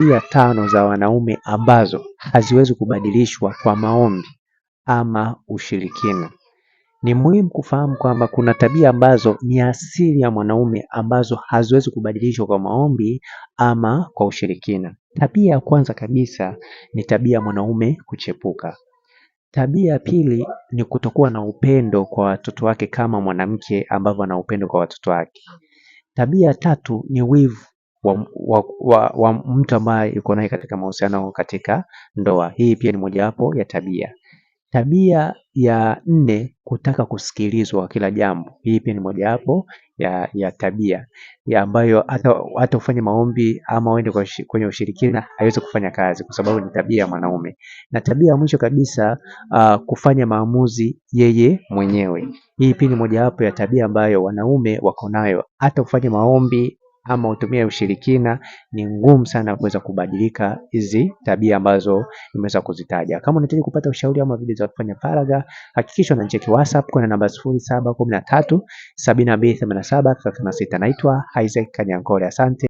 Tabia tano za wanaume ambazo haziwezi kubadilishwa kwa maombi ama ushirikina. Ni muhimu kufahamu kwamba kuna tabia ambazo ni asili ya mwanaume ambazo haziwezi kubadilishwa kwa maombi ama kwa ushirikina. Tabia ya kwanza kabisa ni tabia ya mwanaume kuchepuka. Tabia ya pili ni kutokuwa na upendo kwa watoto wake kama mwanamke ambavyo ana upendo kwa watoto wake. Tabia ya tatu ni wivu wa mtu ambaye yuko naye katika mahusiano katika ndoa. Hii pia ni mojawapo ya tabia. Tabia ya nne, kutaka kusikilizwa kila jambo. Hii pia ni mojawapo ya tabia ya ambayo hata ufanye maombi ama uende kwenye ushirikina haiwezi kufanya kazi kwa sababu ni tabia ya mwanaume. Na tabia ya mwisho kabisa, kufanya maamuzi yeye mwenyewe. Hii pia ni mojawapo ya tabia ambayo wanaume wako nayo. Hata ufanye maombi ama utumie ushirikina ni ngumu sana kuweza kubadilika hizi tabia ambazo nimeweza kuzitaja. Kama unahitaji kupata ushauri ama video za kufanya faragha, hakikisha unanicheki WhatsApp kwa namba 0713 7287 36. Naitwa Isaac Kanyankole. Asante.